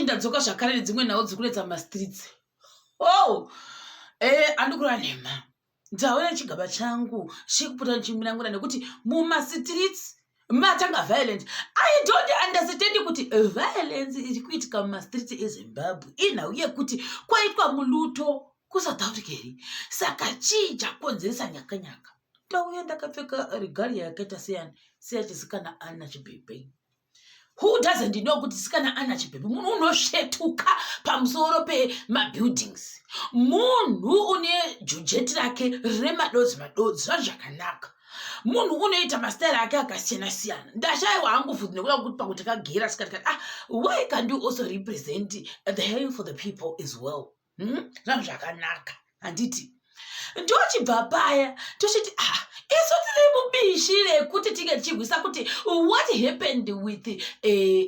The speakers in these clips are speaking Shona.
Ndadzoka zvakare nedzimwe nhau dziri kunetsa mumastreets. Oh, eh, andikureva nhema. Ndauya nechigaba changu chekupota ndichiminangura nekuti mumastreets matanga violence. I don't understand kuti violence iri kuitika mumastreets eZimbabwe inhau yekuti kwaitwa muluto kuSouth Africa here? Saka chii chakonzeresa nyakanyaka? Ndauya ndakapfeka regalia yakaita seyani seyachisikana Anna Chibhebhe. Who doesn't know kuti sikana Anna Chibhebhe munhu unosvetuka pamusoro pemabuildings, munhu une jujeti rake rine madodzi madodzi, zva zvakanaka, munhu unoita masitayiri ake akasiyana siyana. Ndashaiwa hangu futi nekuda kwekuti pamwe takagera sika tikati, ah, why can't you also represent the hair for the people as well? Zvanhu zvakanaka, handiti? Ndochibva paya tochiti, ah, isu tiri mubishi rekuti tinge tichirwisa kuti what happened with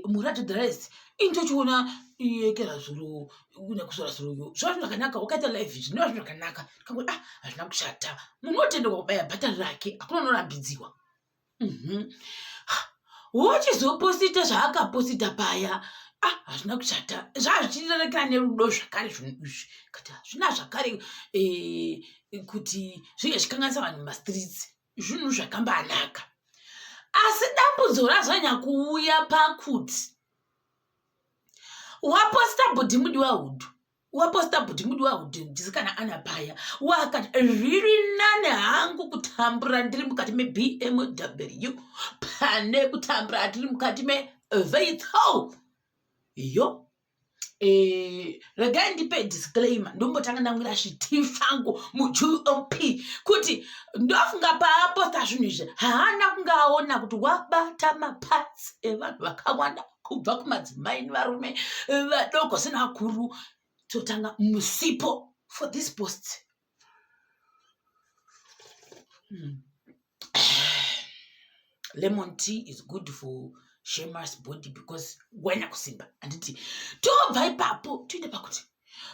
Muratu Dress. Intochiona yekera zuro nekusora zuro yo zvava zvakanaka, wakaita live, zvinova zvinhu zvakanaka. Tikangoti, ah, hazvina kushata, munhu unotenderwa kubaya bhatani rake, hakuna unorambidziwa. Wochizoposita zvaakaposita paya, ah, hazvina kushata, zvazvichirerekera nerudo zvakare zvinhu izvi, kati hazvina zvakare kuti zvinge zvichikanganisa vanhu mumastreets, zvinhu zvakambanaka. Asi dambudzo razonyanya kuuya pakuti waposta bhudhi mudiwa hudhu, waposta bhudhi mudiwa hudhu ndisikana Ana paya, wakati zviri nane hangu kutambura ndiri mukati meBMW pane kutambura ndiri mukati meVehicle yo. Regai ndipe disclaimer, ndombotanga ndamwira zviti zvangu muGOP kuti ndofunga paaposta zvinhu izvi haana kunge aona kuti wabata maparts evanhu vakawanda, kubva kumadzimai nevarume vadoko senakuru. Totanga musipo for this post. Lemon tea is good for Shema's body because wanya kusimba, handiti? Tobva ipapo toenda pakuti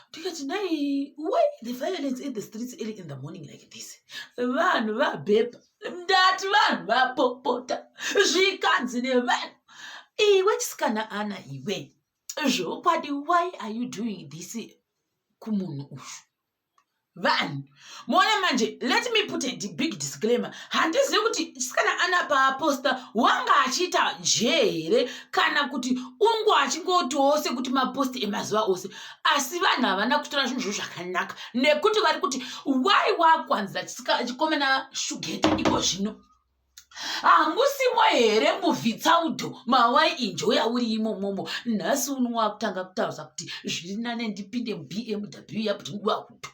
ndikati, nai, why the violence in the streets early in the morning like this? Vanhu vabhepa, ndati vanhu vapopota, zvikanzi nevanhu, iwe chisikana Ana, iwe zvokwadi, why are you doing this kumunhu uyu? Vanhu muone manje, let me put a big disclaimer, handizivi kuti chisikana Ana paaposta wanga achiita nje here kana kuti ungo achingotiwo sekuti maposti emazuva ose, asi vanhu havana kutora zvinhu zvo zvakanaka nekuti vari kuti, why wakwanza chikomana Shugeta iko zvino? Hamusimo here muvhitsaudo mawai enjoya uri imomomo? Nhasi uno wakutanga kutaurisa kuti zviri nane ndipinde muBMW yakuti wakuto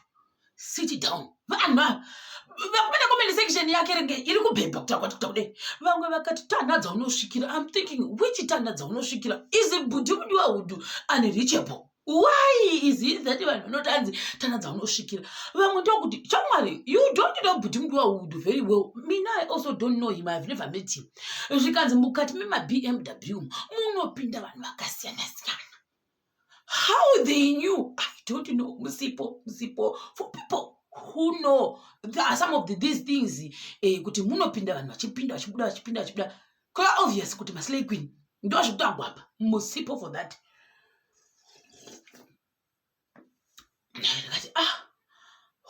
sit down. Vanhu ava vakupinda comment section yake renge iri kubhebha kuti akwati kuta kudai. Vamwe vakati tana dzaunosvikira. I'm thinking, which tana dzaunosvikira? Is bhudhi mudiwa hudhu unreachable? Why is it that vanhu vanoti hanzi tana dzaunosvikira? Vamwe ndokuti, shamwari, you don't know bhudhi mudiwa hudhu very well. Mina, I also don't know him, I've never met him. Zvikanzi mukati memaBMW munopinda vanhu vakasiyana siyana. How they knew, I don't know. Musipo, musipo for people who know. There are some of these things kuti munopinda vanhu vachipinda, vachibuda, vachipinda, vachibuda. Kwa obvious kuti maslay queen ndo zvekutangwa apa. Musipo for that. Ndikati, ah,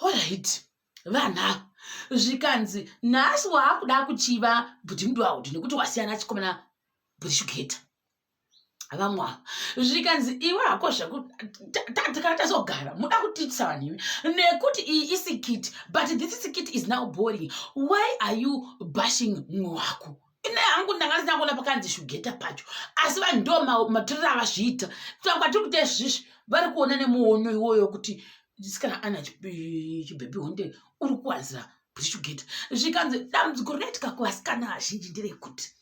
alright, vanhu ava zvikanzi nhasi waakuda kuchiva bhuti mudiwa nekuti wasiyana chikomana bhuti Shugeta. Vamwe ava zvikanzi, iwe hako zvakutakana tazogara muda kutiitisa vanhu imi nekuti iyi isikit, but this skit is now boring. Why are you bashing mumwe wako? Ine hangu ndanga ndisina kuona pakanzi Shugeta pacho, asi vanhu ndo matorero avazviita. Tangwa tiri kuita izvizvi, vari kuona nemuono iwoyo kuti sikana Ana Chibhebhi honde uri kuwanzira bhuti Shugeta. Zvikanzi dambudziko rinoitika kuvasikana vazhinji nderekuti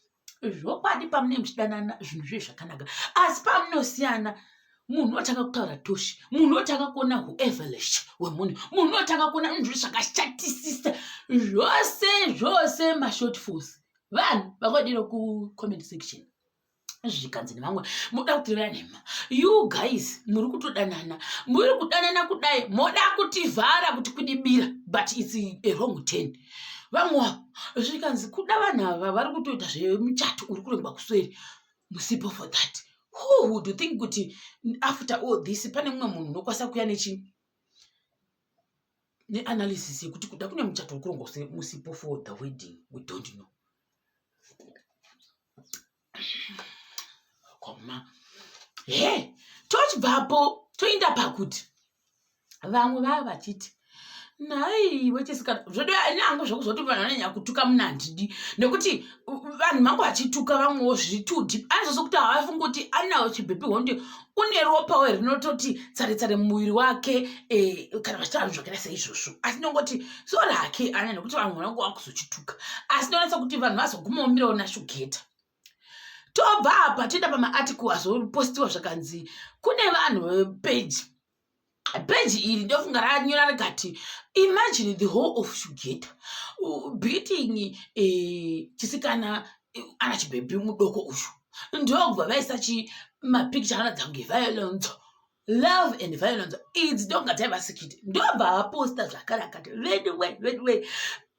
zvokwadi pamunenge muchidanana zvinhu zve zvakanaka, asi pamunosiyana munhu unotanga kutaura toshi, munhu unotanga kuona huevelish hwemunhu, munhu unotanga kuona zvinhu zvakashatisisa zvose zvose, mashortfalls. Vanhu vakadiro kucomment section, zvikanzi nevamwe, muda kutireva nhema. You guys muri kutodanana, muri kudanana kudai, moda kutivhara kuti kudibira, but it's a wrong turn. Vamwe avo zvikanzi kuda vanhu ava vari kutoita zvemuchato uri kurengwa kusweri. Musipo for that. Who would think kuti after all this pane mumwe munhu unokwanisa kuya nechi neanalysis yekuti kuda kune muchato uri kurongwa musipo for the wedding? We don't know. Koma he, tochibvapo toenda pakuti vamwe vava vachiti, nhai wechisikana, zvedu ini hangu zvekuzoti vanhu vanonyanya kutuka munhu handidi, nekuti vanhu vangu vachituka vamwewo zviri too deep. Anozoso kuti havafungi kuti anawo chibhepi honde, une ropawo rinototi tsare tsare mumuviri wake kana vachitaura zvinhu zvakaita seizvozvo. Asi ndongoti sori hake ana, nekuti vanhu vanenge vakuzochituka. Asi ndonetsa kuti vanhu vazogumawo mirawo naShugeta. Tobva apa toenda pamaarticle azopostiwa, zvakanzi kune vanhu vepeji peji iri, ndofunga ranyora rikati, "Imagine the whole of Shugeta beating chisikana ana chibhebhi mudoko uyu." Ndokubva vaisa chimapicture anoratidza kunge violence, love and violence idzi, ndonga dzaiva skit. Ndobva vaposta zvakare akati, "Veduwe, veduwe,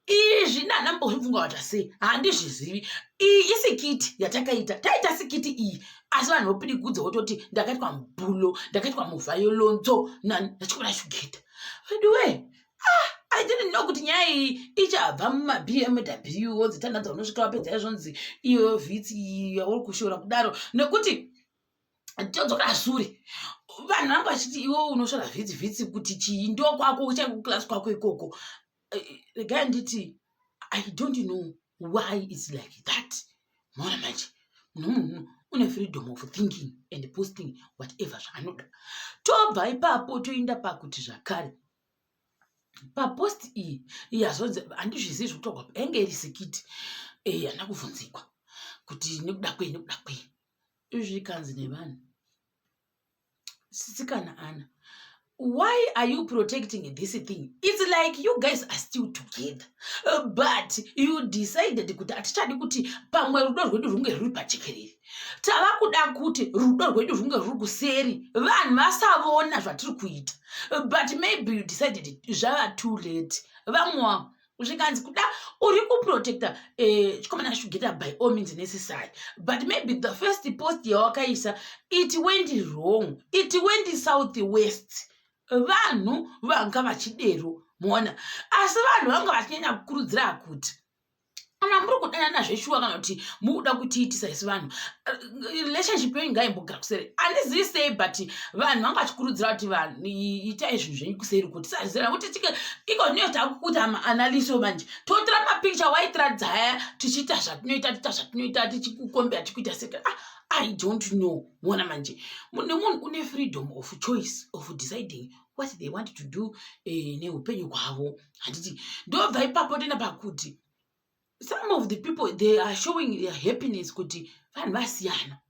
izvi ndanambozvibvunga kuti sei, handizvizivi. Iyi iskit yatakaita, taita skit iyi, asi vanhu vopirigudza vototi ndakaitwa mubully, ndakaitwa muviolence nachikona Shugeta." Veduwe, ah, I didn't know kuti nyaya iyi ichabva mumaBMW wonzi tanhadza unosvika wapedza izvonzi iyo Vitz yauri kushora kudaro. Nekuti todzokera sure, vanhu vanga vachiti iwe unoshora Vitz, Vitz kuti chii, ndokwako chaiko kuclass kwako ikoko. Regai nditi, I don't know why it's like that. Maona manje, munhu une freedom of thinking and posting whatever zvaanoda. Tobva ipapo toenda pakuti zvakare papost iyi yazonzi, handizvizivi zvekutaurwa, yange iri skit, handina kubvunzikwa kuti nekuda kwei, nekuda kwei. Zvikanzi nevanhu, "Sisikana Ana, why are you protecting this thing? It's like you guys are still together, but you decided kuti hatichadi kuti pamwe rudo rwedu runge ruri pachekerere. Tava kuda kuti rudo rwedu runge ruri kuseri, vanhu vasavona zvatiri kuita. But maybe you decided zvava too late." Vamwe zvikanzi, "Kuda uri kuprotecta chikomana Shugeta by all means necessary, but maybe the first post yawakaisa, it went wrong, it went south west." Vanhu vanga vachidero muona, asi vanhu vanga vachinyanya kukurudzira kuti kana muri kudanana zveshuwa, kana kuti mukuda kutiitisa isu vanhu, relationship yenyu ngaimbogara kuseri. Handizivi sei, but vanhu vanga vachikurudzira kuti vanhu itai zvinhu zvenyu kuseri, kuti tisazvizira kuti tike iko zvino takukuita maanalysis manje, totora mapicture waitiradza aya, tichiita zvatinoita, tiita zvatinoita, tichikukombera, tichikuita seka. Ah, I don't know. Muona manje, nemunhu une freedom of choice of deciding what they want to do neupenyu hwavo, handiti? Ndobva ipapo toenda pakuti some of the people, they are showing their happiness kuti vanhu vasiyana,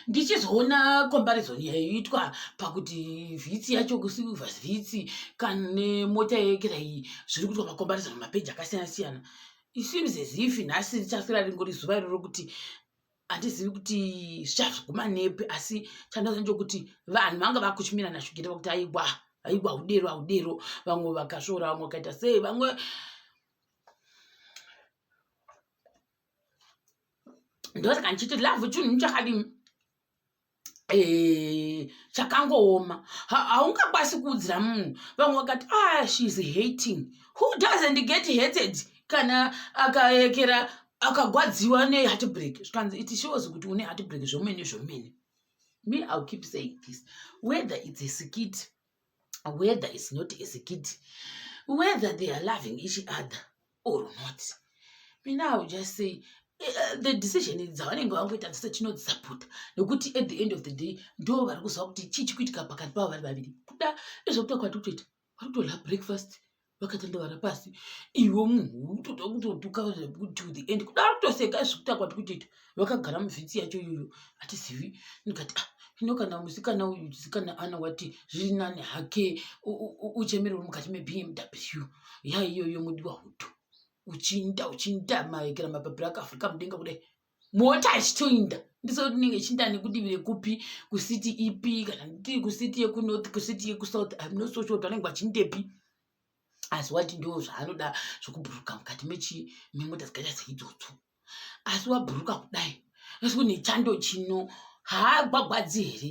Ndichizoona comparison yaiitwa pakuti Vitz yacho, kusilver Vitz kana nemota yekera iyi, zviri kuitwa macomparison mapeji akasiyana siyana. It seems as if nhasi richaswera ringori zuva iroro, kuti handizivi kuti zvichazoguma nepi. Asi chandaziva ndechekuti vanhu vanga vakuchimira naShugeta pakuti aiwa, aiwa, haudero, haudero. Vamwe vakasvora, vamwe vakaita sei, vamwe. Ndosaka ndichiti love chinhu chakadini, chakangooma, haungakwanisi kuudzira munhu. Vamwe vakati, "Ah, she is hating." Who doesn't get hated kana akaekera akagwadziwa neheartbreak? Zvikanzi it shows kuti une heartbreak zvomene zvomene. Me, I'll keep saying this, whether it's a skit, whether it's not a skit, whether they are loving each other or not, mina I will just say the decision dzavanenge vangoita dzese tinodzisapota, nekuti at the end of the day ndo vari kuziva kuti chii chikuitika pakati pavo vari vaviri. Kuda ezvekuta kwati kutoita, vari kutodya breakfast vakatandavara pasi, iwe munhu utoda kutotuka to the end. Kuda vari kutoseka ezvekuta kwati kutoita vakagara muVitz yacho iyoyo, hatizivi. Ndikati, ah, ino kana musikana uyu, musikana Ana, wati zviri nani hake uchemere uri mukati meBMW yaiyoyo, mudiwa hutu, uchinda uchinda maekera mapapiro akavhurika mudenga kudai, mota ichitoinda, ndiso tinenge ichinda nekudivi rekupi, kucity ipi, kana ndiri kucity yekunorth, kucity yekusouth, I'm not so sure kuti vanenge vachindepi. Asi wati ndo zvaanoda zvokubhuruka mukati mechi memota dzakaita seidzodzo. Asi wabhuruka kudai, Asi kune chando chino haagwagwadzi here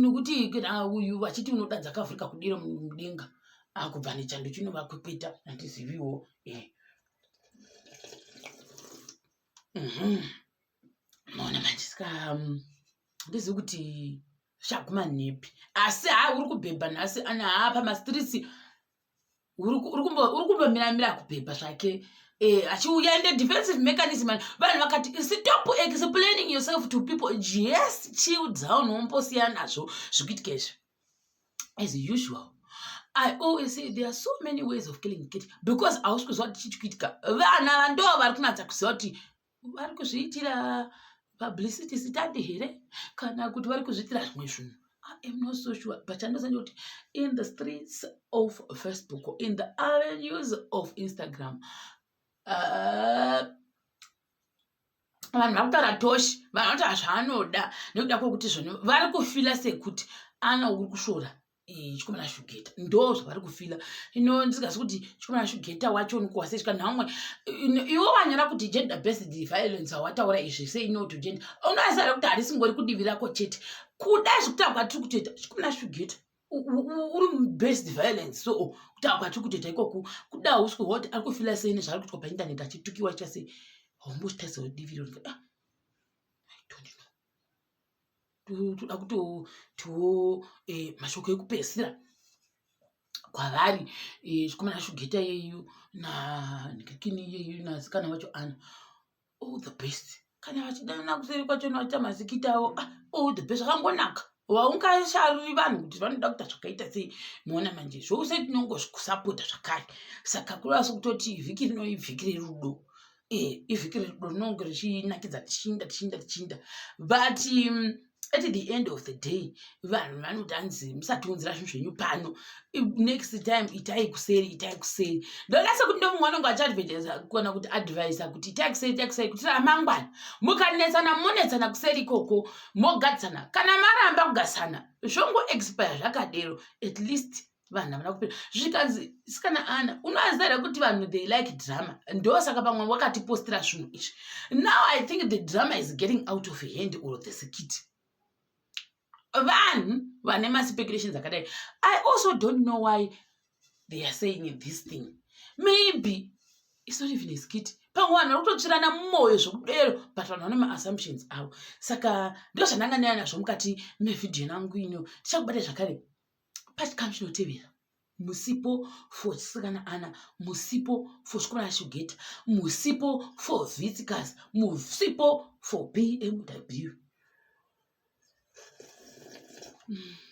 nekuti kana uyu vachiti unoda dzakavhurika kudira mudenga akubva nechando chino vakwekweta handiziviwo eh. Maona manje saka handizivi kuti zvichaguma nepi asi haa uri kubhebha nhasi ana haa pamastreets uri kumbomiramira kubhebha zvake eh, achiuya ende defensive mechanism vanhu vakati stop explaining yourself to people just chill down wombosiya nazvo zvikuitika izvi as usual i always say there are so many ways of killing cat because hausi kuziva kuti chii chikuitika vana vandoo vari kunatsa kuziva kuti vari kuzviitira publicity stunt here kana kuti vari kuzviitira zvimwe zvinhu. I am not so sure but chandinoziva ndechekuti in the streets of Facebook in the avenues of Instagram vanhu vari kutaura toshi vanhu vanotaura zvaanoda nekuda kwekuti zvoni vari kufila sekuti ana uri kusvora chikomana shugeta ndo zvavari kufila ino ndisingazi kuti chikomana shugeta wacho unokuwa sei kana vamwe iwe wanyora kuti gender based violence awataura izvi sei no to gender unoziva here kuti harisingori kudivi rako chete kuda zvekutaura kwatiri kutoita chikomana shugeta uri based violence so kutaura kwatiri kutoita ikoku kuda hausi kuhwa kuti ari kufila sei nezvaari kuitwa paintaneti achitukiwa achiita sei haumbozvitarisawo divi iro ah, I don't know toda kutotiwo eh, mashoko ekupedzisira kwavari eh, chikomana shugeta yeyu nanikikini iyeyu nasikana wacho ana all the best kana vachidanana kuseri kwachona vachiita masikiti avo ah, all the best zvakangonaka waungasharuri vanhu kuti vanoda kuita zvakaita sei moona manje zvose tinongozvikusapota zvakare saka kureva sekutoti vhiki rino ivhiki rerudo eh, ivhiki rerudo rinonge richinakidza tichinda tichinda tichinda but at the end of the day vanhu vanoti hanzi musatiunzira zvinhu zvenyu pano next time itai kuseri itai kuseri ndoda sekuti ndomumwe anonge achiadvertisa kana kuti advisa kuti itai kuseri itai kuseri kuti ramangwana mukanetsana monetsana kuseri ikoko mogadzana kana maramba kugasana zvongo expire zvakadero at least vanhu havana kupira zvikanzi sikana ana unoziva here kuti vanhu they like drama ndosaka pamwe wakatipostira zvinhu izvi now i think the drama is getting out of hand or the skit vanhu vane maspeculations akadai i also don't know why they are saying this thing maybe it's not even a skit pamwe vanhu vari kutotsvirana mumwoyo zvekudero but vanhu vane maassumptions avo saka ndozvandanga ndaya nazvo mukati mevhidhiyo yangu ino tichakubata zvakare pachikamu chinotevera musipo for chisikana ana musipo for chikomana shugeta musipo for vitsicas musipo for bmw mm.